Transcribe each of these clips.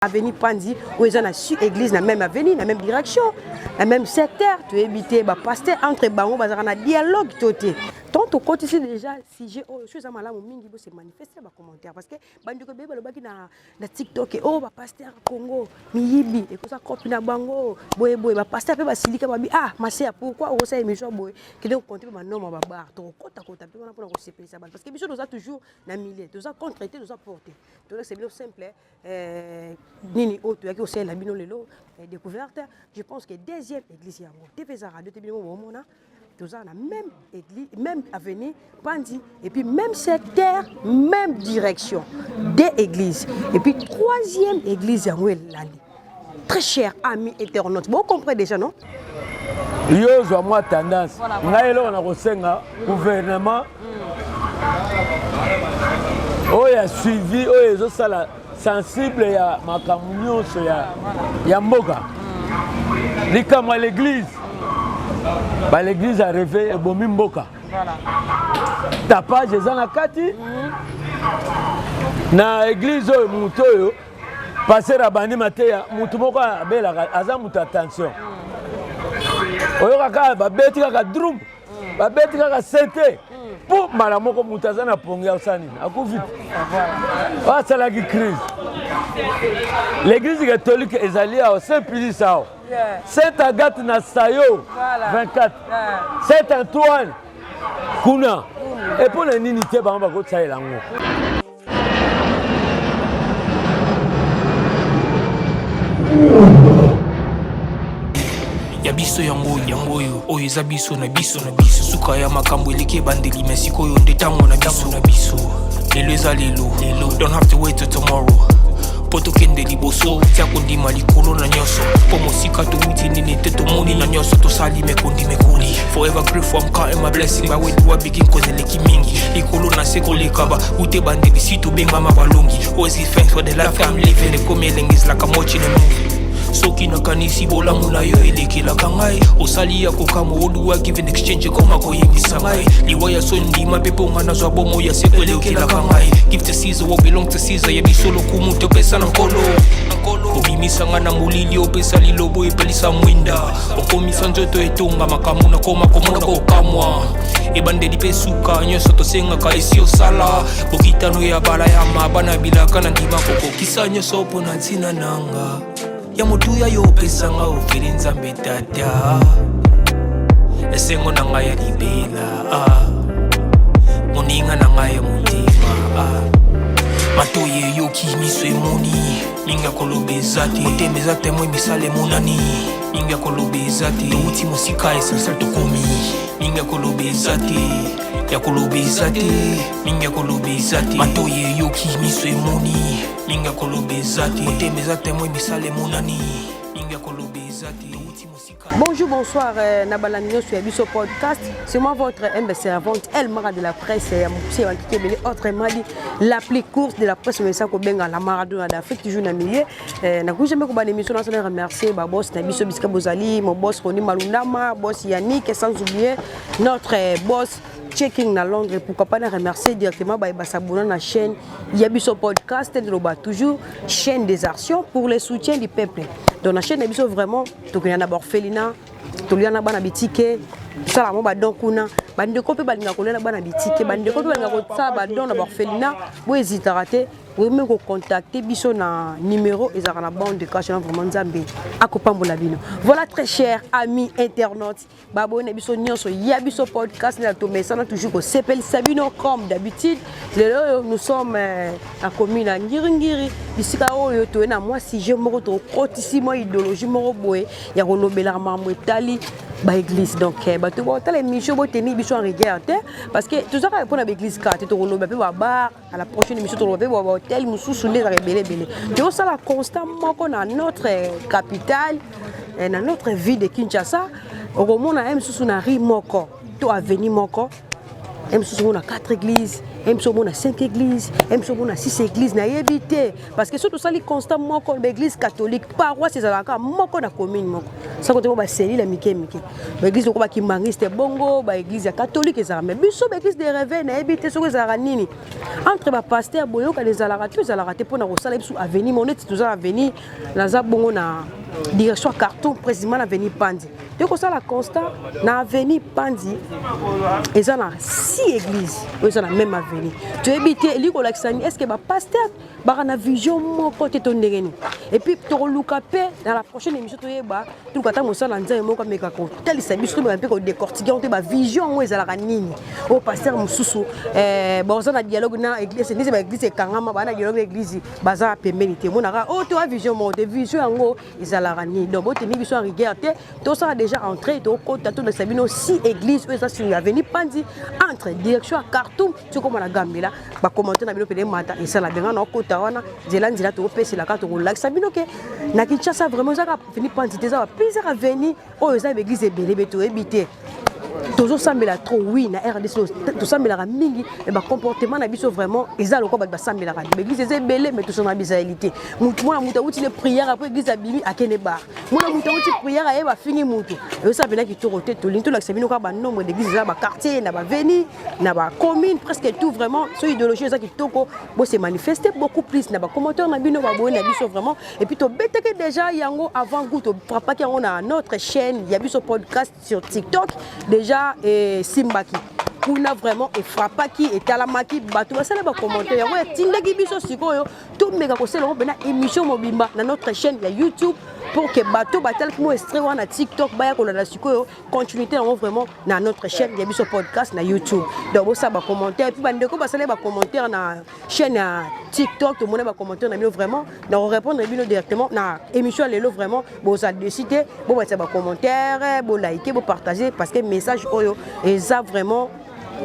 Avenue Panzi oyo eza na su église na même avenue na même direction na même secteur toyebi te bapaster entre bango bazalaka na dialogue to te tant tokotisi déjà sujet oyo so eza malamu mingi bose manifeste na bacommentaire parce que bandeko ebele balobaki na, na tiktok oyo oh, bapaster congo miyibi ekoza cope na bango boyeboye bapaster mpe basilika babi ah maseya pourquoi okosala émission boye kende kokonte mpe banoma babar tokokotakota mpe wana mpona kosepelisa bato parce que biso toza toujours na milieu toza contre te toza porte tolakisa bino simple Eh, nini oyo toyaki kosalela bino lelo eh, découverte je pense que deuxième église yango te mpe eza radio te bino bomona toza na même église même avenue panzi et puis même secteur même direction deux églises et puis troisième église yango elali très cher ami internaute bo comprendre déjà non yo ozwa mwa tendance ngai eloko na kosenga gouvernement oyo ya suivi oyo ezosala sensible ya makambo nyonso ya, ya mboka likambo ya l'église bal'eglise ya reve ebomi mboka tapage eza na kati mhm. na eglise oyo moto oyo Pasteur abandi mateya mutu moko abelaka aza mutu ya tension oyoka kaka babeti kaka drum babeti kaka sete mpo mbala moko moto aza na pongi asala nini akufi oyo asalaki crise l'église catholique ezali awa saint pilis awa saint agathe na sayo 24 saint antoine kuna epo na nini te bango bakosalela yango Ya biso yango yango oyo oyo eza biso na biso na biso suka ya makambo eleki ebandeli me sikoyo nde ntango na biso na biso lelo eza lelo lelo don't have to wait till tomorrow mpo tokende liboso tia kondima likolo na nyonso mpo mosika towuti nini te tomoni na nyonso tosali mekondi mekoli forever grateful I'm counting my blessing by where do I begin cause eleki mingi likolo na se koleka ba ute bandeli si tobengama balongi always give thanks for the life I'm living ekomi elengi is like I'm watching a movie soki nakanisi bolamu na yo elekelaka ngai osali ya kokamwa oduwa give in exchange ekoma koyebisa ngai liwa ya soni ndima mpe mpo ngai nazwa bomoi ya seko elekelaka ngai give to Caesar what belong to Caesar ya biso lokumu topesa na nkolo obimisa ngai na molili opesa lilobo epelisa mwinda okomisa nzoto etonga makambo nakoma komona kokamwa ebandeli mpe suka nyonso tosengaka esi osala bokitano ya balayama bana bilaka na ndima kokokisa nyonso mpo na ntina nanga ya motuya yo opesanga ofeli nzambe tata esengo na ngai ya libela ah. moninga na ngai ya motema ah. matoyi eyoki miso emoni mingi ya koloba eza te motema eza temwe misala emonani mingi ya koloba eza te towuti mosika essentiel tokomi mingi ya koloba eza te ya koloba eza te mingi ya koloba eza te matoyi eyoki miso emoni mingi ya koloba eza te motema eza temwe misala emonani mingi ya koloba eza te towuti mosika Bonjour, bonsoir, euh, na balandi nyonso ya biso podcast. C'est moi votre humble servante, El Mara de la presse, ya Moussé Wankikebele, autrement dit, la plus courte de la presse, mais ça kobenga la Maradona d'Afrique, toujours na milieu. Euh, na jamais ko bana émission na remercier ba boss na biso bisika bozali, mon boss Roni Malundama, boss Yannick, sans oublier notre euh, boss checking na Londres, pourquoi pas na remercier directement ba s'abonner na chaîne ya biso podcast de loba toujours chaîne des actions pour le soutien du peuple. Donc na chaîne ya biso vraiment tokenda na baorphelinat tolia na bana bitike tosala yango badon kuna bandeko mpe balingaka kolia na bana bitike bandeko mpe balingaka kosala badon na baorphelinat boezitaka te oyemi kocontacte biso na numero ezalaka na bande de cash na vraiment nzambe akopambola bino voilà très cher ami internaute baboyi na biso nyonso ya biso podcast na tomesana toujours kosepelisa bino comme d'habitude lelo oyo nous sommes euh, na commune ya ngiringiri bisika oyo toye na mwa sujet moko tokotisi mwa idéologie moko boye ya kolobelaka makambo etali baeglise donc eh, bato botala émission boteni biso en rigueur te parce que tozaka mpo na baeglise kaka te tokoloba mpe babar à la prochaine émission toloba mpe bahotel mosusu nde ezalaka ebele ebele tozosala constat moko na notre capitale eh, na notre ville de kinshasa okomona ye mosusu na rue moko to avenue moko ye mosusu ngo na 4 église Mso omona 5 église, mso omona 6 église, nayebi te, parce que soki tosali constat moko, baéglise catholique, paroisse ezalaka moko na commune moko, sako te mo baselile mike mike, baéglise loko bakimbangiste bongo, baéglise ya catholique ezalaka. Mais biso baéglise de réveil, nayebi te soki ezalaka nini entre bapasteur, boyokani ezalaka to ezalaka te mpona kosala biso avenue mo neti toza avenue. Naza bongo na direction ya Carton, précisément na avenue Panzi. Tokosala constat na avenue Panzi, eza na six église oyo eza na même avenue. Toyebi te elingi kolakisa nini. Est ce que bapasteur baka na vision moko te to ndenge nini? Et puis tokoluka mpe dans la prochaine émission toyeba, toluka ata mosala Nzambe moko ameka kotalisa biso, tomeka mpe kodécortiquer yango te, bavision yango ezalaka nini. Oyo pasteur mosusu baza na dialogue na église, ndenge baéglise ekangama, baa na dialogue na église, baza pembeni te, omonaka oyo to vision moko te. Vision yango ezalaka nini? Donc botemi biso en rigueur te, tosala déjà entrée, tokota, tolakisa bino six église oyo eza sur avenue Panzi, entre direction ya Khartoum tokóma na Gambela. Bacommentaire na bino pene mata esala benga na okota wana nzela nzela, tokopeselaka, tokolakisa bino ke na Kinshasa vraiment ezaka avenue Panzi te, eza ba plusieurs avenue oyo eza baéglise ebele. Be toyebi te, tozosambela trop, oui, na RDC tosambelaka mingi, mais bacomportement na biso vraiment eza lokola bato basambelaka te. Baéglise eza ebele, mais tosona bizaleli te. Mwana moto awuti ne prière, apo église, abimi, akende bar. Mwana moto awuti prière, ayeba afingi motu, ezosala mpena kitoko te. Tolingi tolakisa bino kaka banombre d'église eza baquartier, na baavenue, na bacommune, presque tout. Vraiment, so idéologie eza kitoko, bose manifester beaucoup plus na bacommentaire na bino, baboye na biso vraiment. Et puis tobetaki déjà yango avant goût, tofrappaki yango na notre chaîne ya biso podcast sur TikTok déjà, esimbaki kuna vraiment, efrappaki, etalamaki, bato basala bacommentaire. Yango etindaki biso sikoyo tomeka kosala yango mpena émission mobimba na notre chaîne ya YouTube, pour que bato batalaki mo extrait wana na TikTok baya kolanda sikoyo continuité yango vraiment na notre chaîne ya biso podcast na YouTube. Donc bosala bacommentaire, et puis bandeko basala bacommentaire na chaîne ya TikTok, tomoni bacommentaire na bino vraiment, na korépondre bino directement na émission ya lelo. Vraiment bozala déçus te, bobatisa bacommentaire, bolike, bopartage, parce que message oyo eza vraiment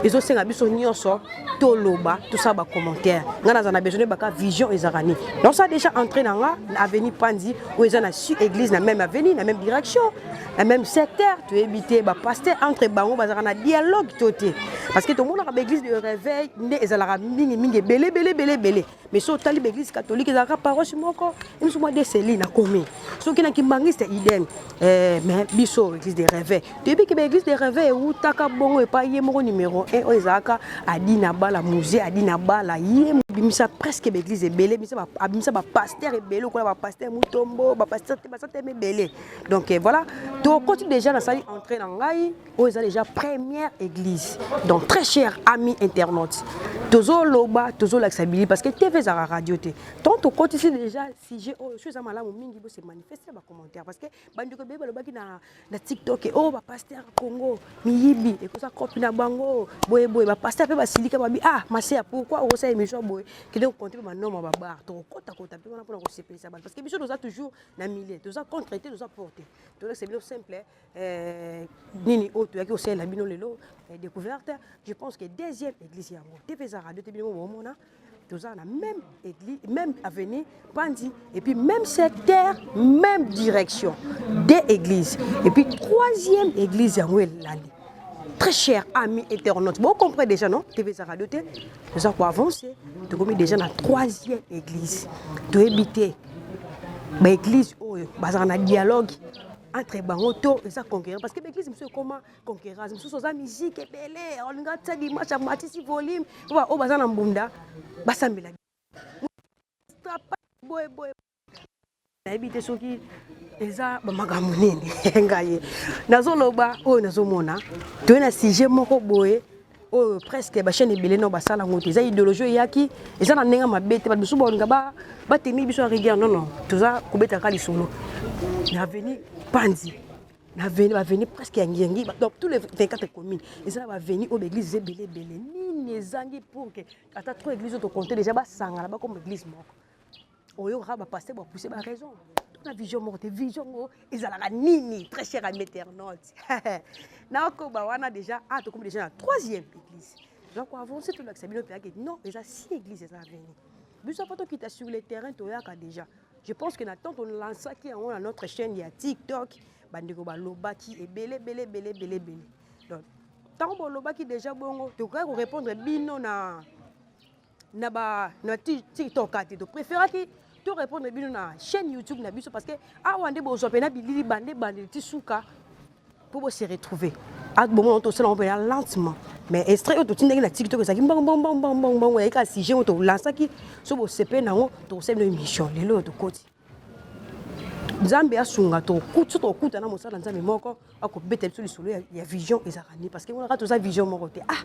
ezosenga biso nyonso toloba, tosala bacommentaire. Ngai naza na besoin baka vision ezalaka nini. Donc ça déjà entré na nga na avenue Panzi oyo eza na six église na même avenue, na même direction, na même secteur. Toyebi te bapasteur entre bango bazalaka na dialogue to te, parce que tomonaka baéglise de réveil nde ezalaka mingimingi, ebele ebele ebele ebele, mais so otali baéglise catholique, ezalaka paroisse moko, emiso mwa deseli na commune, soki na kimbangiste, idem. Mais biso église de réveil, toyebi ke baéglise de réveil eutaka bongo epai ye moko numéro 1 oyo ezalaka Adina Bala, Musée Adina Bala. Ye abimisa presque baéglise ebele, abimisa bapasteur ebele okola bapasteur Mutombo, bapasteur te, baza teme ebele. Donc voilà, tokoti déjà, nasali entrée na ngai, oyo eza déjà première église. Donc très cher ami internaute, tozoloba, tozolakisa bili, parce que TV ezalaka radio te. Donc tokotisi déjà sujet oyo, so eza malamu mingi bose manifeste na bacommentaire, parce que bandeko ebele balobaki na TikTok oyo bapasteur Congo miyibi, ekoza kopi na bango boyeboye. Bapasteur mpe basilika, babi: "Ah Maseya, pourquoi okosala émission boye? Kende kokonte mpe banoma babar." Tokokotakota mpe wana mpona kosepelisa bato, parce que biso toza toujours na milieu, toza contre te, toza pour te. Tolakisa bino simple nini oyo toyaki kosalela bino lelo, découverte. Je pense que deuxième église yango te mpe eza radio te, bino bomona toza na même église, même avenue Panzi, et puis même secteur, même direction, deux églises. Et puis troisième église yango elali. Très cher ami internaute, bon, comprend déjà, non? TV eza radio te, toza koavance, tokomi déjà na troisième église. Toyebi te baéglise oyo bazalaka na dialogue entre bango to eza concurrent, parce que baéglise mosusu ekoma concurrence, mosusu oza musique ebele, olinga atia dimanche, amatisi volume po oyo baza na mbunda basambela boye boye. Nayebi te soki eza bamakambo nini. Ngai nazoloba oyo nazomona, toye na sujet moko boye oyo presque bachaîne ebele no basala yango te. Eza idéologie eyaki, eza na ndenge mabe te. Bato mosusu balinga batemi biso ya rigueur. Non, non, toza kobetaka lisolo na avenue Panzi, na avenue, baavenue presque ya Ngiangi. Donc tous les 24 communes eza na baavenue oyo baéglise eza ebele ebele. Nini ezangi pour que ata trois église oyo tocompte déjà basangana, bakoma église moko? Oyokaka bapasteur bapousse baraison na vision moko te. Vision ngo ezalaka nini? Très cher ami internaute, nakoba wana déjà. Ah, tokomi déjà na troisième église, donc avance, tolakisa bino mpeyake. Non, eza six église, eza avenue. Biso apo tokita sur le terrain, toyaka déjà. Je pense que na temps tolansaki yango na notre chaîne ya TikTok, bandeko balobaki ebele ebele ebele ebele ebele. Donc ntango bolobaki déjà bongo, tokokaki korépondre bino na Na ba na TikTok te, to préféraki to répondre bino na chaîne YouTube na biso, parce que awa nde bozwa mpena bilili bande bandeli ti suka mpo bo se retrouver. Bomona tosala yango mpena lentement, mais extrait oyo totindaki na TikTok ezalaki mbango mbango mbango mbango mbango mbango, eyaki kaka sujet oyo tolansaki. So bosepeli nango, tokosala bino émission. Lelo oyo tokoti, Nzambe asunga, so tokuta na mosala Nzambe moko akobeta biso lisolo ya vision ezalaka nini, parce que monaka toza vision moko te. Ah,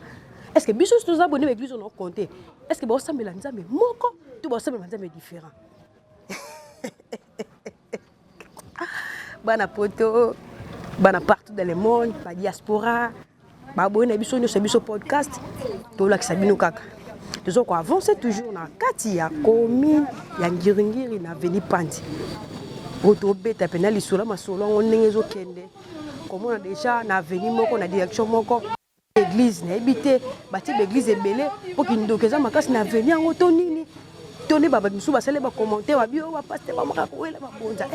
est ce que biso toza boni ba église ono compte? Est ce que baosambela Nzambe moko to baosambela Nzambe différent? Bana poto, bana partout dans le monde, badiaspora, baboyi na biso nyonso, biso podcast tolakisa bino kaka. Toza koavance toujours na kati ya commune ya Ngiringiri, na avenue Panzi, oyo tobeta mpena lisolo ya masolo yango ndenge ezokende. Komona déjà na avenue moko, na direction moko, église. Nayebi te, batie baéglise ebele mpo kindoki eza makasi na avenue yango to nini, to nde babato mosusu basali bacommentaire, babi oyo bapaster bamaka kowela babonza.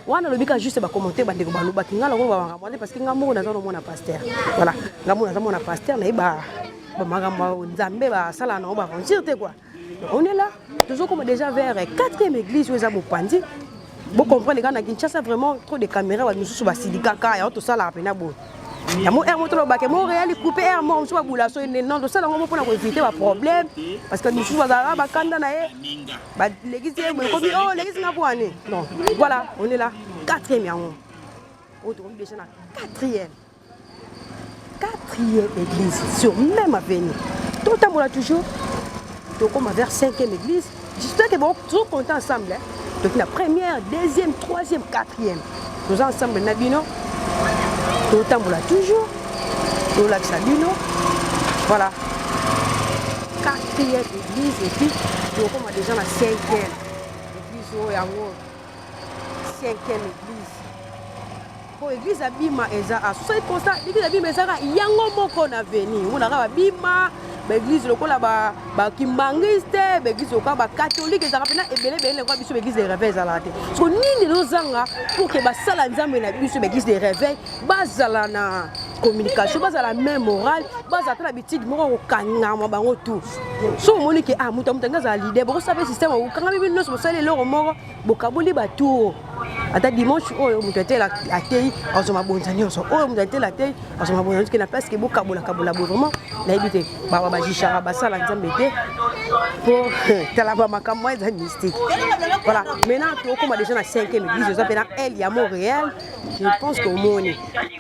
Wana alobi kaka juste bacommentaire bandeko balobaki. Ngai nango bamakambo te, parce que ngai moko naza nomona paster. Voilà, ngai moko naza mona paster, nayeba bamakambo Nzambe basala nango baaventure te quoi. On est là, tozokoma déjà vers quatrième église oyo eza mopanzi. Bocomprendre kaka, na Kinshasa vraiment trop de caméra, bato mosusu basili kaka yango. Tosalaka mpena boye yango aire moko tolobake Montréal coupe aire moko mosusu babula so non, tosala yango mo mpona koéviter baproblème, parce que mosusu bazalaka bakanda na ye, balekisi ye boye, ekomi oh lekisi nga po ane. Non, voilà, on est là, quatrième yango oyo tokomi déjà na quatrième église sur même avenue. Totambola toujours, tokoma vers cinquième église. J'espère que bon, toujours compter ensemble, hein. Donc la première, deuxième, troisième, quatrième, toza ensemble na bino, totambola toujours, tolakisa bino. Voilà, quatrième église, et puis tokoma déjà na cinquième église oyo yango. Cinquième église po église abima eza soki constat, église abima ezaka yango moko na avenue. Omonaka babima baéglise lokola bakimbangiste, baéglise lokola bacatholique ezalaka mpena ebele ebele. Lokola biso baéglise de réveil ezalaka te. So nini ezozanga pour que basala Nzambe na biso baéglise de réveil bazala na communication, bazala même morale, bazala ta na bitide moko kokangama bango tout? So omoni ke ah, moto moto angi azala leader, bokosala mpe système okangami bino nyonso, bosali eloko moko, bokaboli batour. Ata dimanche oyo moto atela atei, azwa mabonza nyonso. Oyo moto atela atei, azwa mabonza nyonso. Ke na place ke bokabolakabola boye, vraiment nayebi te, bajishaka basala Nzambe te, po tala bamakambo eza mystique. Voilà, maintenant tokóma déjà na cinquième église, eza mpe na aile ya Montréal. Je pense que omoni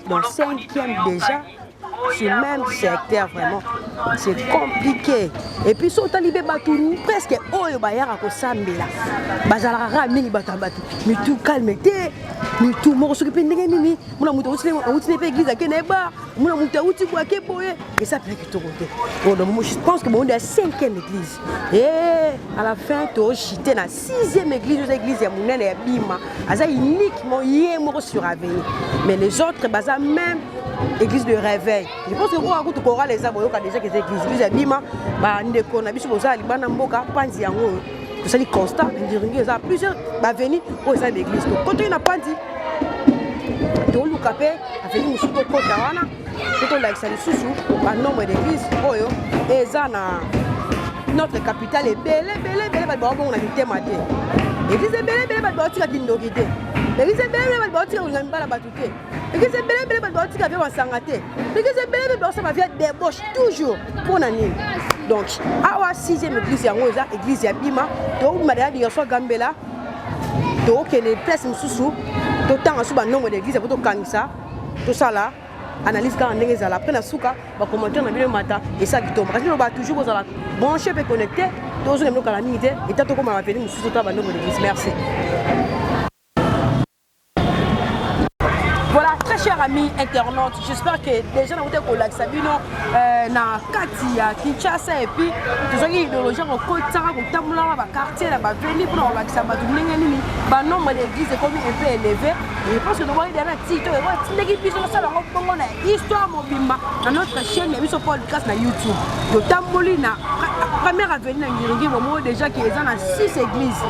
dans cinquième déjà sur même secteur, vraiment c'est compliqué. Et puis so otali mpe bato presque oyo bayaka kosambela bazalaka kaka mingi bato ya bato mitu calme te, mitu moko soki mpe ndenge nini. Mona moto awuti mpe église ake na ye bar, mona moto awuti boye ake boye, eza mpe kitoko te. Donc je pense que bonde ya cinquième église et à la fin tochite na sixième église, oza église ya monene ya Bima, aza uniquement ye moko sur avenue, mais les autres baza même église de réveil. Je pense que oyo kutu chorale eza, boyoka déjà ke eza église ya Bima. Bandeko na biso bozala libanda mboka, panzi yango oyo tosali constat Ngiringi eza plusieurs baavenue oyo eza baéglise. Tokotoi na panzi, toluka mpe avenue mosusu tokota wana po tolakisa lisusu banombre d'église oyo eza na notre capitale. Ebele ebele ebele, bato baobongo na mitema te. Église ebele ebele, bato baotika kindoki te. Église ebele ebele, bato baotika kolinga mibala bato te. Église ebele ebele, bato baotika vie masanga te. Église ebele ebele, baosala bavie débauche toujours. Mpo na nini? Donc awa sixième église yango eza église ya Bima. Tokobima deya direction Gambela, tokokende place mosusu, totanga so banombre d'église po tokangisa, tosala analyse kaka ndenge ezala. Après na suka, bacommentaire na bino mata esa kitoko kasi loba toujours bozala branché mpe connecté. Tozonga bino kala mingi te, eta tokóma na bapeni mosusu, to banombre d'église. Merci. Voilà, très chers amis internautes, j'espère que déjà nous avons kolakisa bino na kati ya Kinshasa, et puis tozwaki idéologie kokotaka kotambolaka baquartier na baavenue mpona kolakisa bato ndenge nini banombre d'église ekomi un peu élevé. Je pense que tokoki deya na TikTok etindaki biso tosala yango bongo na histoire mobimba na notre chaîne ya biso podcast na YouTube. Totamboli na Première avenue na Ngiringiri, bomoni déjà ke eza na 6 églises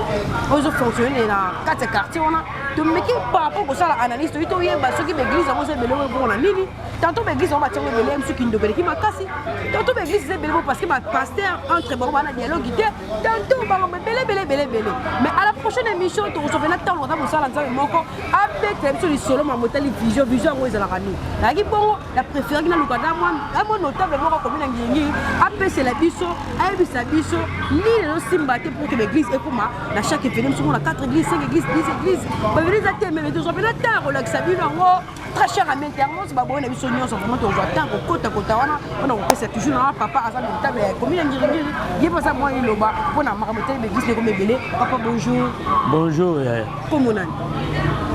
oyo ezofonctionne na kati ya quartier wana. Tomeki par rapport kosala analyse, toyi toyeba soki baeglise yango eza ebele oyo bongo na nini. Tantôt baeglise yango batiango ebele, mosusu kindoki eleki makasi. Tantôt baeglise eza ebele bo parce que bapasteur entre bango bana dialogue te. Tantôt bango ebele ebele ebele ebele. Mais à la prochaine émission, tokozwa na ntango aza mosala Nzambe moko abetela biso lisolo mambo etali vision. Vision yango ezalaka nini? Nayaki bongo na préféraki naluka na mwa notable moko akomi na Ngiringiri, apesela biso, ayebisa biso nini ezosimba te pour que baeglise ekoma na chaque avenue. Mosuku na 4 église, 5 église, 10 église, baeglise eza te. Meme tozwa mpena ntango kolakisa bino yango. Très cher ami internaute, baboye na biso nyonso, vraiment tozwa ntango kokota kota wana mpona kopesa toujours na papa aza notable ya komi na Ngiringiri. Ye mpo aza mwa liloba mpona makambo etali baeglise ekomi ebele. Papa, bonjour. Bonjour, yaya. Kombo nani?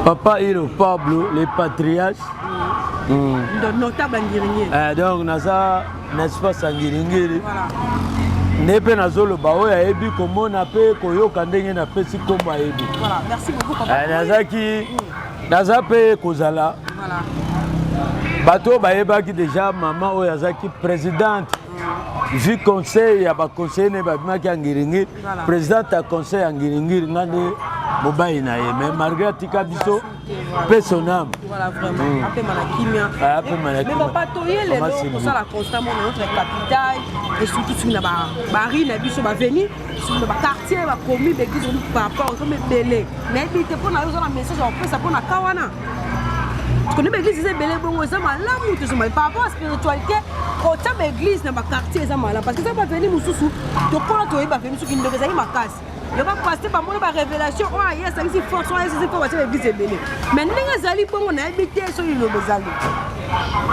Papa Hiro Pablo, le patriarche. Notable ya Ngiringiri. Donc naza na espace ya Ngiringiri nde mpe nazoloba. Oyo ayebi komona mpe koyoka ndenge napesi nkombo ayebi. Voilà, merci beaucoup, papa. Nazalaki, naza mpe kozala bato oyo bayebaki déjà mama oyo azalaki présidente vu conseil ya baconseiller ne babimaki ya Ngiringiri. Présidente ya conseil ya Ngiringiri, nga nde mobali na ye, mais malgré atika biso mpe son âme. Voilà, vraiment. Apema na kimia. Ah, apema na Mais kimia. papa, toye lelo Mama Sylvie. kosala constat mona notre capitale et surtout soki na barue na biso, baavenue, soki na baquartier, bakomi baeglise omi par rapport ekomi ebele. Nayebi te mpo na yo oza na message ya kopesa mpo na ka wana koni baeglise eza ebele bongo, eza malamu tozoma par rapport à spiritualité? Kotia baeglise na baquartier eza malamu parce que eza baavenue mosusu tokola, toyebi baavenue soki ndoko ezali makasi yo, bapaster bamoni barévélation oyo aye asangisi force oyo ayesisi mpo batia baeglise ebele. Mais ndenge ezali bongo, nayebi te soki liloba ezali.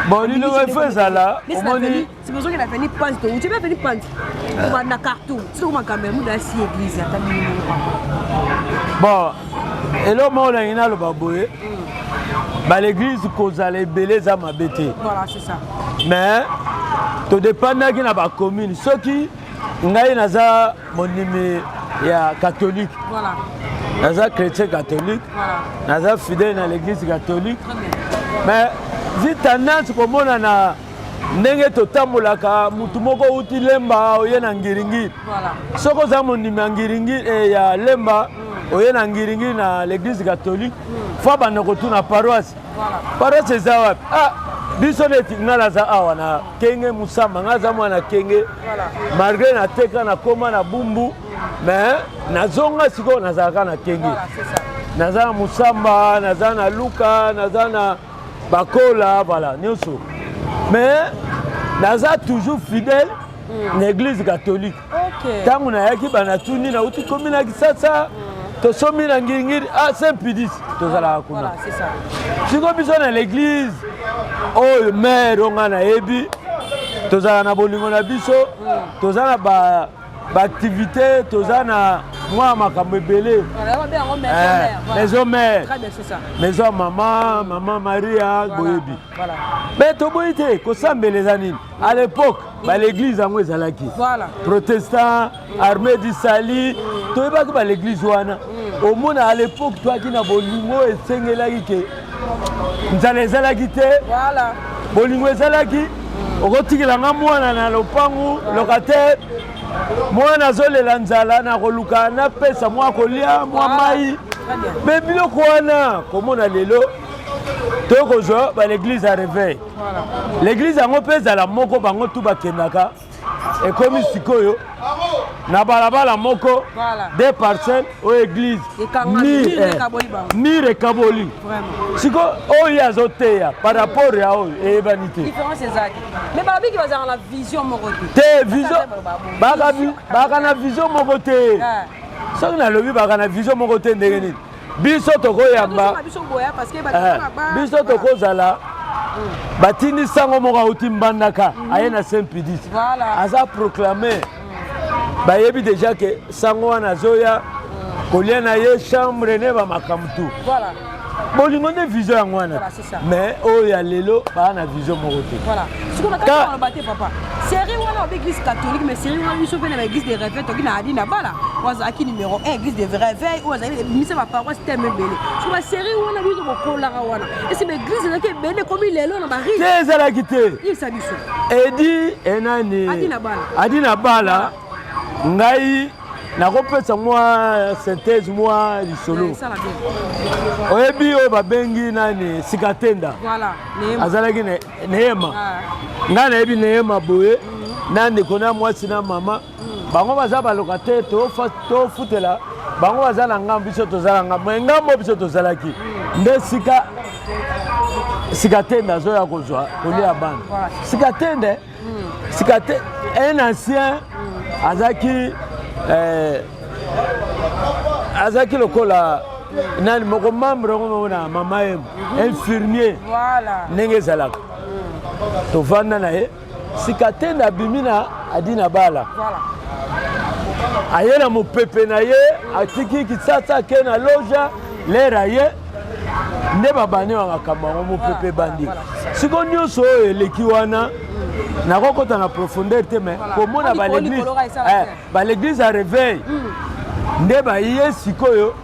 Bon, liloba efo ezala, omoni. Sipozoki na avenue Panzi, touti mpe avenue Panzi na Khartoum, soko makambo ya muda asi église ata bino. Bon, eloko moko olangi naloba boye: bal'église kozala ebele eza mabe te. Voilà, c'est ça. Mais todépendaki na bacommune. Soki ngai naza mondimi ya catholique, naza chrétien catholique, naza fidèle na l'église catholique, mais vu tendance komona na ndenge totambolaka, mutu moko outi Lemba oye na Ngiringiri, soki oza mondimi ya Ngiringiri, ya Lemba, oye na Ngiringiri na l'église catholique, faut banda kotuna paroisse. Paroisse eza wapi? Ah, biso neti ngai naza awa na Kenge Musamba, ngai aza mwana Kenge, malgré nateka, nakóma na Bumbu, mais nazonga sikoyo nazalaka na Kenge. Voilà, c'est ça. Naza na Musamba, naza na Luka, naza na Bakola, voilà nyonso, mais naza toujours fidèle na église catholique. Ntango nayaki, banatuni nauti komi na Kisasa, tosomi na Ngiringiri, ah, Saint Pidis, tozalaka kuna. Voilà, c'est ça. Sikoyo biso na l'église oyo mare oyo ngai nayebi, tozala na bolingo na biso, toza na baactivité, toza na mwa makambo ebele. Voilà, on va bien maison mère. Voilà. Maison mère. Très bien, c'est ça. Maison ya mama Maria, boyebi. Mais toboyi te kosambela eza nini. À l'époque bal'église yango ezalaki protestant, Armée du Salut, toyebaki bal'église wana. Omona, à l'époque toyaki na bolingo oyo esengelaki ke nzala ezalaki te. Bolingo ezalaki, okotikelanga mwana na lopangu, locataire, mwana azolela nzala, na koluka napesa mwa kolia, mwa mai. Très bien. Mais biloko wana komona lelo, tokozwa bal'église ya réveil. L'église yango mpe ezala moko, bango tu bakendaka. Ekomi sikoyo na balabala moko, deux parcelles oyo église, Ekangami, mur ekaboli bango. Mur ekaboli. Siko oyo azoteya par rapport ya oyo eyebani te. Différence eza te, mais balobiki bazalaka na vision moko te. Te, vision baka na vision moko te. Soki nalobi baka na vision moko te, ndenge nini biso tokoyamba? Biso boya parce que biso tokozala batindi sango moko auti Mbandaka, aye na Saint Pidis, aza proclamé, bayebi déjà ke sango wana azoya kolia na ye, chambre ne, bamakambo tu. Bolingo nde vision yango wana. Voilà, c'est ça. Mais oyo ya lelo baa na vision moko te. Voilà, sikoyo na kati oloba te, papa, série wana oba église catholique, mais série wana biso mpe na baéglise de réveil, toki na Adi na Bala oyo azalaki numéro 1 église de réveil, oyo azalaki ebimisa baparoisse teme ebele. Siko basérie wana biso bokolaka wana, esi baéglise ezalaki ebele ekomi lelo na bari? Te, ezalaki te. Yebisa biso. Edi enani? Adi na Bala. Adi na Bala. Ngai nakopesa mwa synthèse, mwa lisolo. Esala bien. Oyebi oyo babengi nani, Sikatenda? Voilà, Neema. Azalaki Neema. Ngai nayebi Neema boye na ndeko na mwasi na mama. Bango baza balocataire, tofutela bango. Baza na ngambo, biso toza na ngambo. Me ngambo biso tozalaki nde sika Sikatende azoya kozwa kolia bana. Sikatende, Sikate, un ancien, azalaki lokola nani moko, membre yango moko na mama ye, infirmier. Ndenge ezalaka, tovanda na ye. Sikatende abimi na adi na bala. Aye na mopepe na ye, atiki kisasa, ake na loja lere aye nde babandi ba makambo yango. Mopepe ebandi siko nyonso oyo eleki wana, nakokɔta na profondeur te, mais komona bal'église ya réveil nde baye sikoyo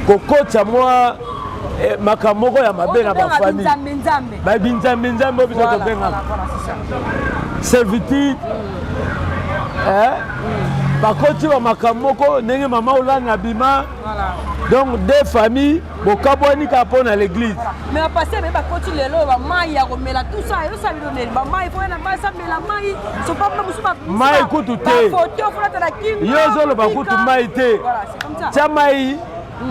kokotisa mwa makambo moko ya mabe na bafamille, babinzambe nzambe oyo biso tobengaka servitude. Bakoti bamakambo moko ndenge mama Olanga abima. Donc deux familles bokabwani kaka mpo na l'église. Mais bapasteur baye bakoti lelo, bamai ya komela, tout ça eyosala bino nini? Bamai fo na mai, samela mai, sopa mosusu. Mai kutu te. Yo ozoloba kutu mai te. Tia mai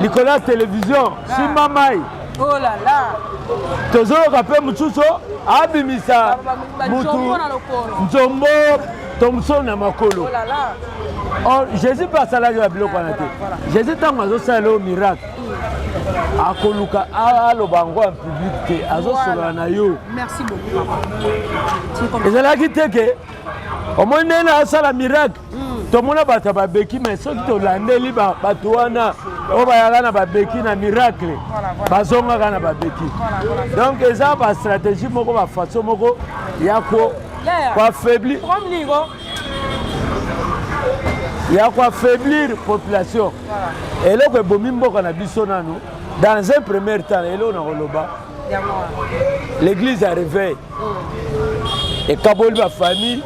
likolo ya télévision, simba mai. Oh là là. Tozoyoka mpe mosusu abimisa mutu nzombo thomson na makolo. Or Jésus mpe asalaki babiloko wana te. Jésus, ntango azosalela oyo miracle, akoluka aloba yango en public te, azosolola na yo. Merci beaucoup. Ezalaki te ke omoni ndenge asala miracle, tomona bato ya babeki. Mais soki tolandeli bato wana oyo bayaka na babeki na miracle, bazongaka na babeki. Donc eza bastratégie moko, bafaçon moko ya koaffaiblir population. Eloko ebomi mboka na biso nanu, dans un premier temps, eloko na koloba, l'église ya réveil ekaboli bafamille,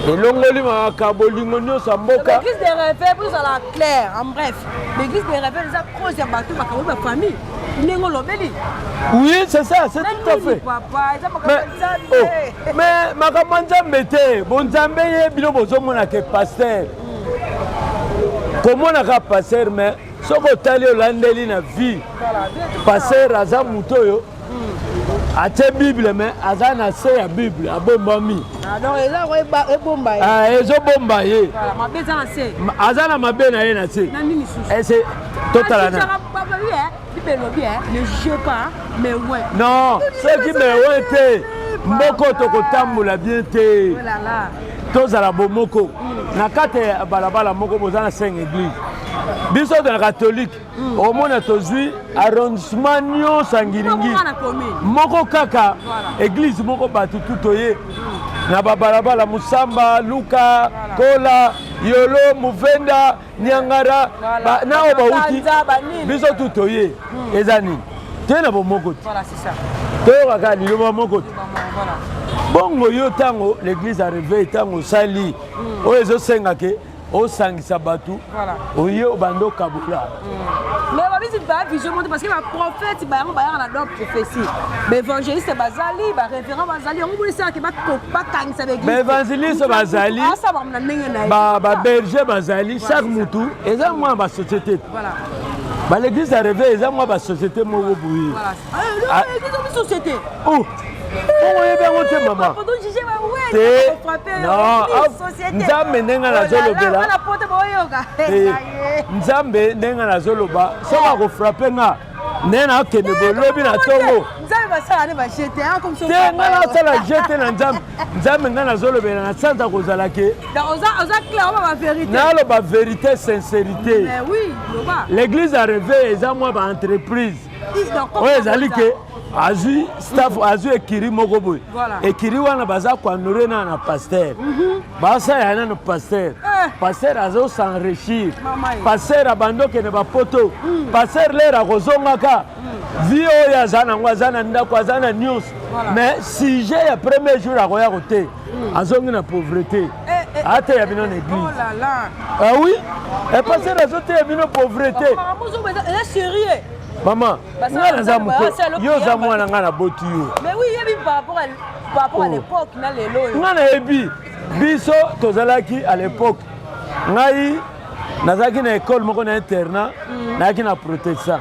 elongoli makambo bolingo nyonso ya mboka. L'église des réveil, pour ezala clair, en bref, l'église des réveil eza cause ya bato bakaboli bafamille ndenge olobeli. Oui, c'est ça, c'est tout à fait. Mais, oh, mais makambo ya Nzambe te, bonzambe ye bino bozomona ke pasteur, komonaka pasteur, mais soki otali, olandeli na vie, pasteur aza moto oyo atie Bible, mais aza na se ya Bible, abombami. Ezobomba ye, aza na mabe na ye na se. Ese totala na non, soki mewe te, mboko tokotambola bien te. Tozala bomoko na kati ya balabala moko, boza na 5 église. Biso tona catholique, omona tozwi arrondissement nyonso ya Ngiringiri moko kaka, église moko, bato tu toye na babalabala Musamba, Luka, Kola, Yolo, Muvenda, Niangara, na oyo bauti, biso tu toye. Eza nini? Toye na bomoko te, toyokaka liloba moko te. Bongo yo, ntango l'église ya réveil, ntango osali oyo ezosenga ke osangisa bato, oye obanda okabola. Mais babisi bavision moto, parce que baprophète bayango bayaka na don prophétie, baévangéliste bazali, barévérend bazali, yango bolisaka bakangisa. Baévangéliste bazali, na ndenge na ye. Baberger bazali, chaque mutu eza mwa basociété. Bal'église ya réveil eza mwa basociété moko boye. Société. Bongo oyebi yango te, mama te. Non, Nzambe ndenge nazolobela, Nzambe ndenge nazoloba, soki akofrapper nga nde nakende bolobi na ntongo te, nga nasala jete na Nzambe. Nzambe ngai nazolobela na sanza kozala ke naloba vérité, sincérité. L'église ya réveil eza mwa baentreprise oyo ezali ke azwi staff, azwi ekiri moko boye. Ekiri wana baza kohonorer nana na pasteur, basala nano pasteur. Pasteur azosenrichir, pasteur abandi okende bapoto, pasteur lere akozongaka vie oyo aza nango, aza na ndako, aza na nyonso. Mais sujet ya premier jour akoya kote, azongi na pauvreté. Ateya bino na église. Oh là là. Ah oui? Et pasteur azoteya bino pauvreté. Eza sérieux. Mama, nga naza mokolo, yo oza mwana nga naboti yo. Mais oui, yebi par rapport à oh. l'époque na lelo. Nga nayebi biso tozalaki à l'époque. Ngai nazalaki na école moko na internat, nayaki na protestant.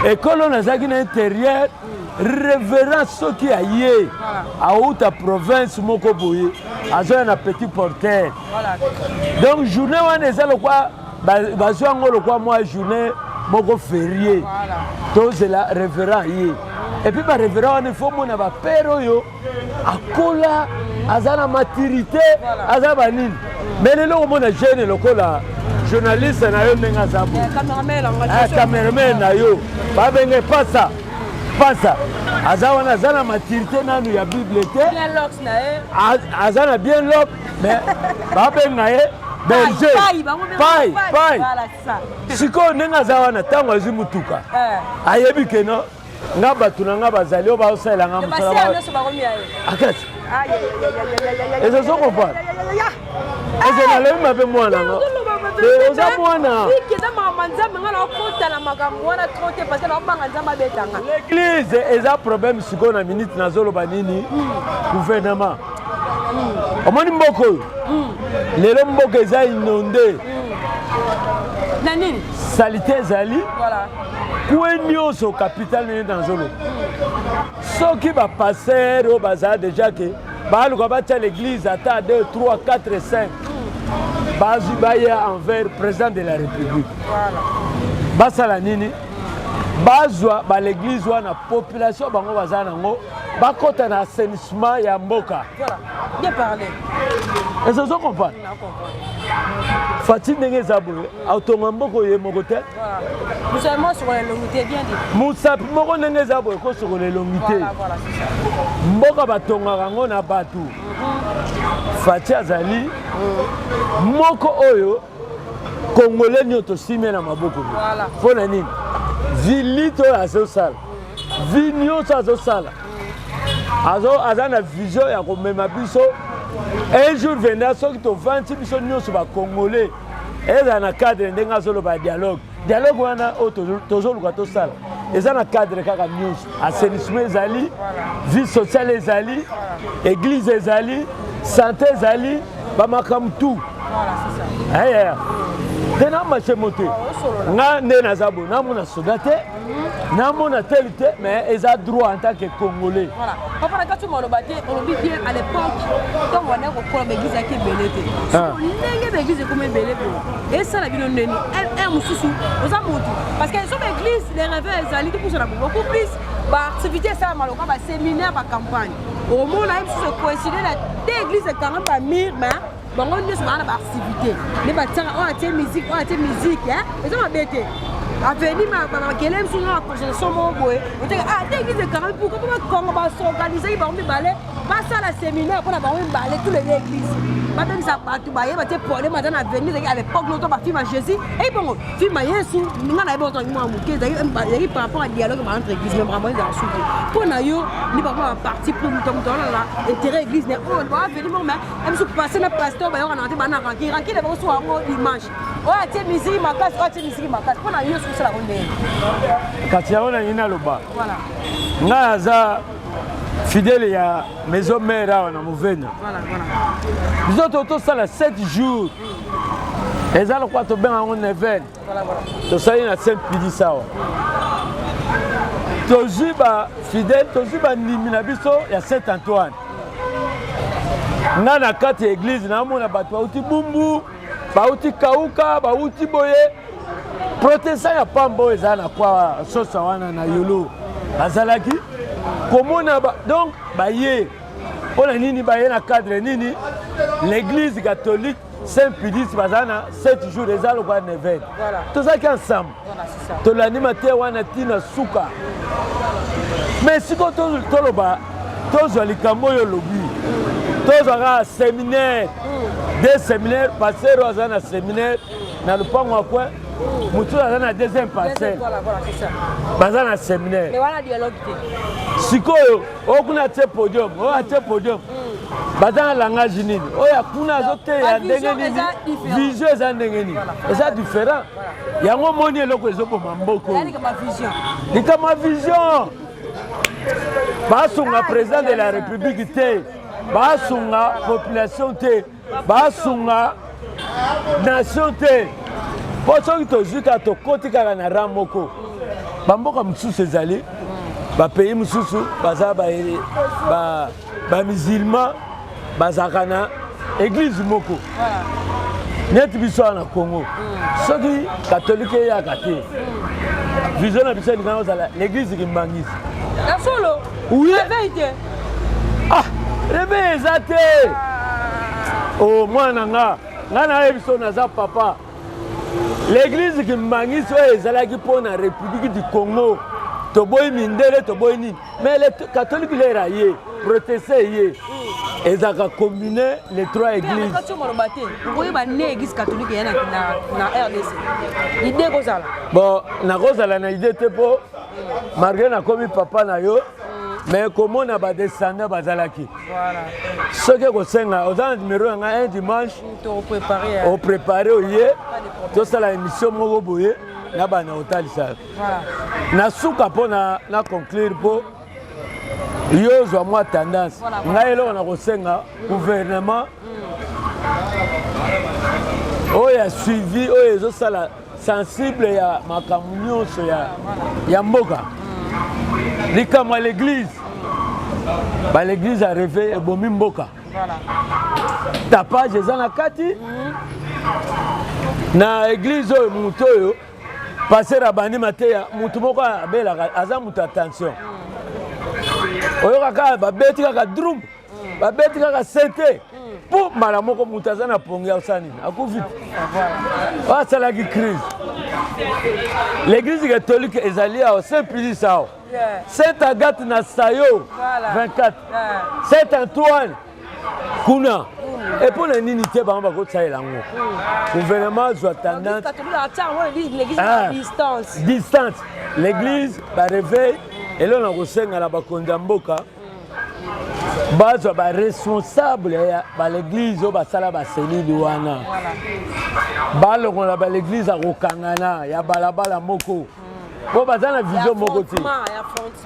École oyo nazalaki na intérieur, révérend soki aye auta province moko boye, azoya na petit porteur. Donc journée wana eza lokwa bazwa yango lokwa mwa journée moko férié, tozela révérend ye. Et puis barévérend wana, il faut mona bapère oyo akola, aza na maturité, aza banini. Mais lelo omona jeune lokola journaliste na yo ndenge aza boye, cameraman na yo babenge pasa pasa, aza wana, aza na maturité nanu ya Bible te, aza na bien lok, mais babenga ye berger pai pai. Sikoyo ndenge aza wana, ntango azwi mutuka, ayebi keno nga bato na nga bazali oyo baosalela nga mosala akati ezo comprendre eze nalobi mabe mwana nga oza mwana. Eza makambo Nzambe, nga nakota na makambo wana trop te parce que naobanga Nzambe abetanga. L'église eza problème. Sikoyo na minute nazoloba nini? Gouvernement, omoni mboka oyo lelo, mboka eza inondé. Na nini? Saleté ezali kwe nyonso, capitale nini nazoloba. Soki bapasteur oyo bazala déjà ke baluka batia l'église ata 2 3 4 5, bazwi baya envers président de la République, basala nini? Bazwa baléglise wana, population bango baza nango, bakɔta na assainissement ya mboka. Voilà. Bien parlé. Eza ozo comprendre? Fati ndenge eza boye, atonga mboka oye moko te. Mosapi moko ndenge eza boye kosokola elongi te. Mboka batongaka yango na bato. Fati azali moko oyo Congolais nyonso tosimie na maboko. Mpo na nini? Vilite oyo azosala, vi nyonso azosala, aza na vision ya komema biso. Un jour viendra, soki tovandi biso nyonso bacongolais, ezala na cadre ndenge azoloba dialogue. Dialogue wana oyo tozoluka tosala eza na cadre kaka nyonso: assainissement ezali, vie sociale ezali, église ezali, santé ezali, bamakambo tout te. Na marché mo te, nga nde naza boye, namona soda te, namona tel te, mais eza droit en tant que Congolais. Papa, na kati maloba te, olobi bien. À l'époque, ntango wana kokola, baeglise eyaki ebele te. Ndenge baeglise ekoma ebele boye, esala bino ndeni un mosusu oza motu, parce que so baeglise les réveil ezali topusana beaucoup plus, baactivité esalama loka baséminaire, bacampagne, omona ye mosusu ecoïncide na te. Église ekanga bamur, mais bango nyonso baa na baactivité nde batiaka oyo atie musique, oyo atie musique, eza mabe te. Aveni makele mosusu na baconcentration moko boye, oteka ah te église ekangami, pourquoi? Mpo bakongo basorganisaki bango mibale, basala séminaire mpona bango mibale, tous les deux église babengisa bato bayeba te problème aza na avenir. Ezalaki à l'époque loto bafilme ya Jésus ei bongo filme ya Yesu, nga nayebi otangi mwana moke, ezalaki par rapport à dialogue ba entre église. Mais vraiment ezala suki mpo na yo ni bango baparti pour moto moto wana na intérêt église ne oyo baaveni moko, mais biso passe na pasteur bayokanaka te, bana ranki ranki na bango so yango dimanche, oyo atie misiki makasi, oyo atie misiki makasi. Mpo na yo soki osalako ndenge? Kasi yango nangi naloba, ngai aza fidèle ya maison mère awa na Movena. Biso to tosala 7 jours, eza lokwa tobenga yango neuvaine. Tosali na Saint Pidis awa, tozwi bafidèle, tozwi bandimi na biso ya Saint Antoine. Nga na kati ya église naomona bato bauti Bumbu, bauti Kauka, bauti boye, protestant ya pamba oyo eza na kwa sosa wana na Yolo, bazalaki komona ba, donc baye mpo na nini? Baye na cadre nini? L'église catholique Saint Pudis baza na 7 jours, eza lokola neuvaine. Tozalaki ensemble, tolandi mateya wana ntina suka. Mais sikoyo toloba, tozwa likambo oyo olobi, tozwa kaka séminaire, deux séminaire, pasteur oyo aza na séminaire na lopango ya coin, mosusu aza na deuxième parcelle, baza na séminaire. Sikoyo oyo kuna atie podium, oyo atie podium. Baza na langage nini? Oyo ya kuna azoteya ndenge nini? Vision eza ndenge nini? Eza différent. Yango omoni eloko ezoboma mboko. Likambo ya vision. Basunga président de la République te, basunga population te, basunga nation te. Mpo soki tozwi kaka, tokoti kaka na rang moko. Bamboka mosusu ezali, bapays mosusu baza bamusulman, bazalaka na église moko. Neti biso awa na Congo, soki catholique eyaka te, vision na biso elingaka kozala l'église kimbanguiste. Ya solo. Oui. Réveil te. Ah, réveil eza te. O mwana nga, nga nayebi so naza papa. L'église kimbanguiste oyo ezalaki mpo na République du Congo, toboyi mindele, toboyi nini, mais le catholique lera ye, protestant ye, ezalaka combine les trois églises. Kati maloba te, okoyeba ne église catholique eya na RDC, idée kozala. Bon, nakozala na idée te, mpo malgré nakomi papa na yo, mais komona badescendant bazalaki. Soki ekosenga, oza na numero ya ngai. Un dimanche toprépare. Oprépare, oye, tosala émission moko boye na bana kotalisa. Na suka, mpo na conclure, mpo yo ozwa mwa tendance, ngai eloko na kosenga gouvernement oyo ya suivi, oyo ezosala sensible ya makambo nyonso ya mboka, likambo ya l'église, baléglise ya réveil ebomi mboka. Tapage eza na kati na église oyo. Motu oyo pasteur abandi mateya, motu moko abelaka, aza moto ya tension. Oyoka kaka babeti kaka drum, babeti kaka sete mpo mbala moko moto aza na pongi, asala nini? Akufi. Oyo asalaki crise. L'église catholique ezali awa, Saint Pilis awa, Saint Agathe na Sayo 24, Saint Antoine kuna. Epo na nini te bango bakosalela yango? Gouvernement azwa tendance. Distance. Distance, l'église baréveil. Eloko na kosenga na bakonzi ya mboka, bazwa baresponsable ya baléglise oyo basala baselile wana, balongola baléglise ya kokangana ya balabala moko, mpo baza na vision moko te.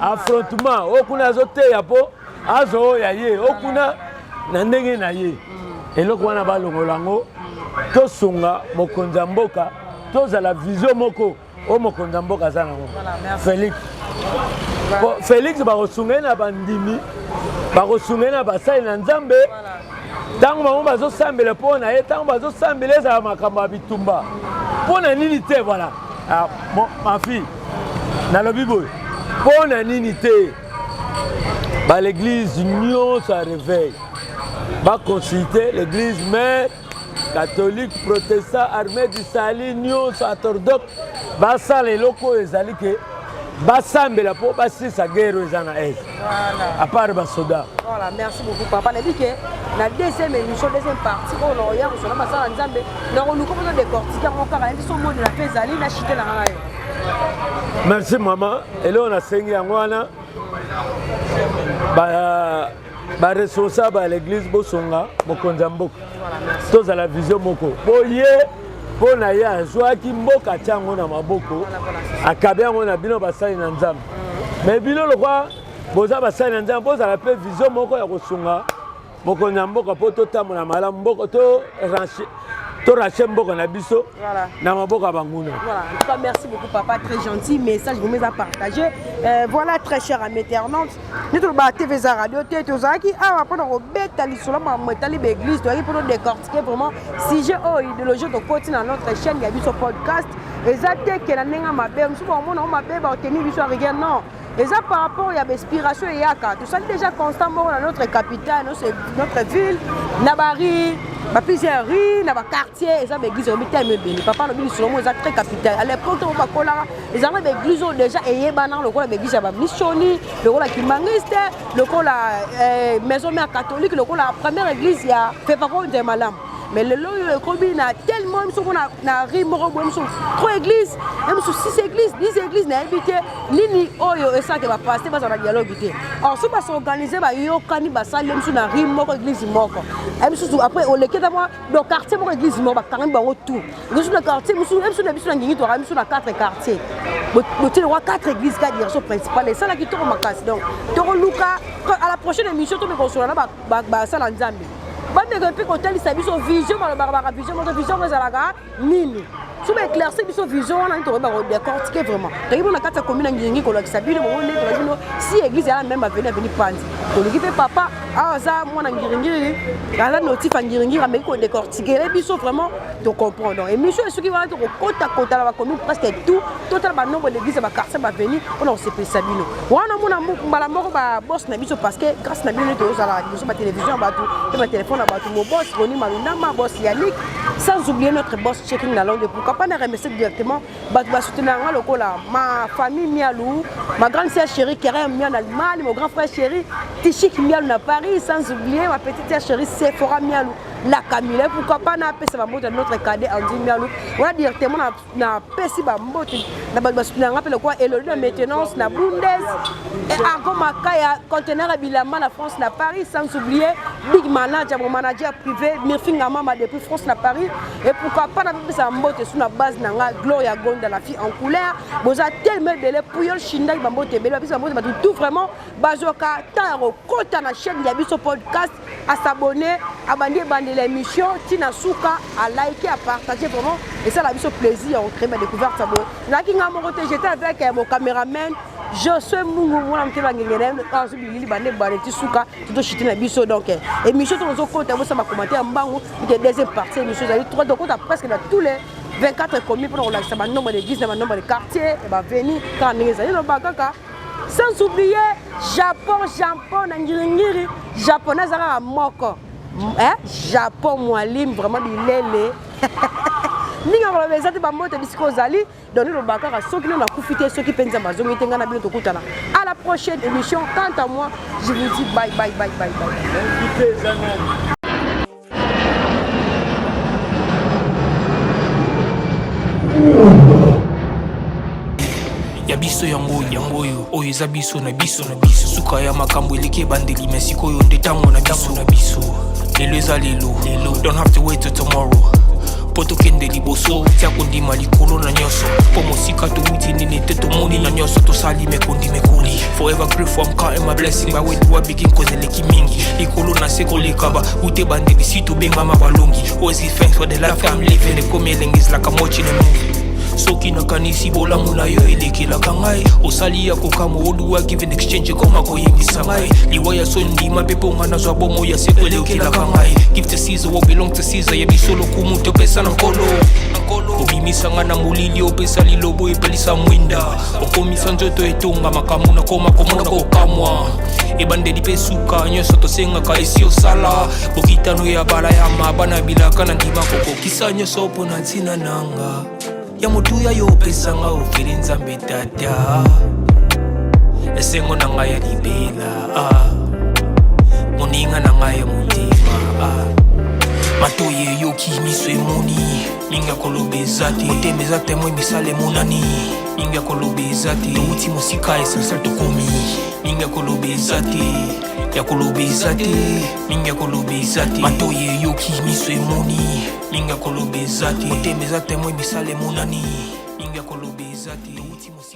Affrontement, oyo kuna azoteya mpo azwa oyo ya ye, oyo kuna na ndenge na ye. Eloko wana balongola yango. Tosunga mokonzi ya mboka, tozala vision moko oyo mokonzi ya mboka aza nango, Félix. Félix bakosunga ye na bandimi, bakosunga ye na basali na Nzambe. Ntango bango bazosambela mpo na ye, ntango bazosambela, ezala makambo ya bitumba mpo na nini te? Voilà. Ah, bon, ma fille, nalobi boye, mpo na nini te baléglise nyonso ya réveil baconsulte l'église mère, catholique, protestant, Armée du Salut nyonso, orthodoxe, basala eloko oyo ezali ke basambela mpo basilisa guerre oyo eza na Est, à part basoda? Voilà, merci beaucoup papa. Nayebi ke na deuxième émission, deuxième partie oyo na oya kosona basala Nzambe, nakoluka mpozo décortique yango kaka. Nayebi so modela mpe ezali na chite na nga na yo. Merci mama. Eloko nasengi yango wana, baresponsable ya l'église bosonga mokonzi ya mboka, tozala vision moko boye, mpo na ye azwaki mboka, atia yango na maboko, akabi yango na bino basali na Nzambe. Mais bino lokwa boza basali na Nzambe, bozala mpe vision moko ya kosunga mokonzi ya mboka, mpo totambola malamu mboka, torache mboka na biso na maboko ya banguna. Voilà. En tout cas, merci beaucoup papa, très gentil message vous à partager. Voilà, très cher ami internaute, nde toloba TV eza radio te. Tozalaki awa mpona kobeta lisolo makambo etali baeglise. Tozalaki mpona décortiquer vraiment sujet oyo, idéologie. Tokoti na notre chaîne ya biso podcast. Eza te ke na ndenge mabe, mosusu bakomona ngo mabe, baoteni biso ya rigueur. Non, eza par rapport ya bainspiration eyaka. Tosali déjà constat moko na notre capitale, notre ville, na barue, baplusieurs rue, na baquartier, eza baeglise oyobi teme ebele. Papa alobi lisolo moko eza très capital. À l'époque ntango bakolaka, ezalaka baeglise oyo déjà eyebana, lokola baeglise ya bamissioni, lokola kimbanguiste, lokola Maison Mère catholique, lokola première église ya Fepaco Nzema Malamu. Mais lelo oyo ekomi na tellement biso mpo na rue moko boye, mosusu 3 église, mosusu 6 église, 10 église, nayebi te nini oyo esalaka bapasteur bazala na dialogue te. Or soki bas'organiser, bayokani, basali mosusu na rue moko église moko, mosusu après oleki ata mwa do quartier moko église moko, bakangami bango tout mosusu na quartier mosusu. Biso na biso na Ngingi, toyaka biso na 4 quartier, botie lokwa 4 église ka direction principale, esalaki toko makasi. Donc tokoluka à la prochaine émission tobe kosola na basala Nzambe, bameka mpe kotalisa biso vision. Balobaka baka vision moko, vision ngo ezalaka nini? So baéclaircir biso vision wana nini, tokoyeba kodécortiquer vraiment. Toyebi na kati ya commune ya Ngiringi, kolakisa bino bongo nde tolakisi bino si église eza na même avenue, avenue Panzi. Toluki mpe papa awa aza mwana Ngiringiri, aza natif ya Ngiringiri, ameki kodécortiquer biso vraiment, tocomprendre. Donc émission esoki wana, tokokotakota na bacommune presque tout, totala banombre d'église ya baquartier, baavenue, mpona kosepelisa bino wana. Omona mbala moko baboss na biso, parce que grâce na bino nde tozala liboso batélévision ya bato mpe batelefone ya bato. Mo boss Roni Malundama, boss Yannick, sans oublier notre boss Checking na Longue. Pourquoi pas na remercier directement bato basoutenir nga lokola ma famille Mialou, ma grande sœur chérie Kerem Mialou na Allemagne, mon grand frère chéri Tichik Mialou na Paris, sans oublier ma petite sœur chérie Sephora Mialou la Camille. Pourquoi pas napesa bambote notre cadet Andy Mialou wana directement, napesi bambote na bato basoutenir nga mpe lokola Elodi na maintenance na Bundes, Argo Makaya, conteneur ya bilamba na France na Paris, sans oublier big manager, mon manager privé Mirfinga Mama depuis France na Paris. Et pourquoi pas napepesa bambote su na base na nga Gloria Gonda, la fille en couleur. Boza tellement ebele, Puyol Shindai, bambote ebele, bapesa bambote bato tout vraiment bazwaka temps ya kokota na chaîne ya biso podcast, as'abonner, abandi ebandela émission ntina suka, alike, apartage, vraiment esala biso plaisir ya kocréer badécouverte ya boye. Nazalaki nga moko te, j'étais avec mon caméraman Josue Mungu, mwana moke bangenge na ye azwi bilili bande bande ti suka totoshite na biso. Donc émission to tozokota, bosala bacommentaire mbangu ke deuxième partie émission ezali trois. Tokota presque na tous les 24 communes mpona kolakisa banombre d'église na banombre de quartier ya baavenue kaka ndenge ezali. Loba kaka, sans oublier Japon, Japon na Ngiringiri, japonais aza kaka moko, Japon Mwalim, vraiment bilele ndenge koloba eza te. Bambote bisika ozali. Donc loba kaka, soki nano nakufi te, soki mpe Nzambe azongi te, ngai na bino tokutana à la prochaine émission. Quant à moi, je vous dis bye bye bye bye bye. Ya biso yango, yango oyo, oyo eza biso na biso na biso. Suka ya makambo eleki ebandeli, me sikoyo nde ntango na biso na biso. Lelo eza lelo lelo, don't have to wait till tomorrow mpo tokende liboso. Tia kondima likolo na nyonso, mpo mosika towuti nini te, tomoni na nyonso tosali mekondi mekoli. Forever grateful, I'm counting my blessing. By where do I begin? Cause eleki mingi likolo na se koleka ba ute bandeli si tobengama balongi. Always give thanks for the life I'm living. Ekomi elengi, is like I'm watching a movie. Soki nakanisi bolamu na yo elekelaka ngai, osali ya kokamwa. Oduwa give in exchange, ekoma koyebisa ngai liwa ya so ndima mpe mponga nazwa bomo ya seko elekelaka ngai. Give to Caesar what belong to Caesar. Ya biso lokumu topesa na Nkolo. Obimisa nga na molili, opesa lilobo, epelisa mwinda, okomisa nzoto etonga makambo nakoma komona kokamwa. Ebandeli mpe suka nyonso tosengaka esi osala bokitano ya bala ya mabana bilaka na ndima kokokisa nyonso mpo na ntina nanga ya motuya yo opesanga ofeli. Nzambe Tata, esengo na ngai ya libela, moninga na ngai ya motema. Matoyi eyoki, miso emoni, mingi ya koloba eza te. Motema eza témoin, misala emonani, mingi ya koloba eza te. Towuti mosika, essentiel tokomi, mingi ya koloba eza te, ya koloba eza te, mingi ya koloba eza te. Matoyi eyoki, miso emoni, mingi ya koloba eza te. Motema eza témoin, misala emonani, mingi ya koloba eza te. Towuti mosika.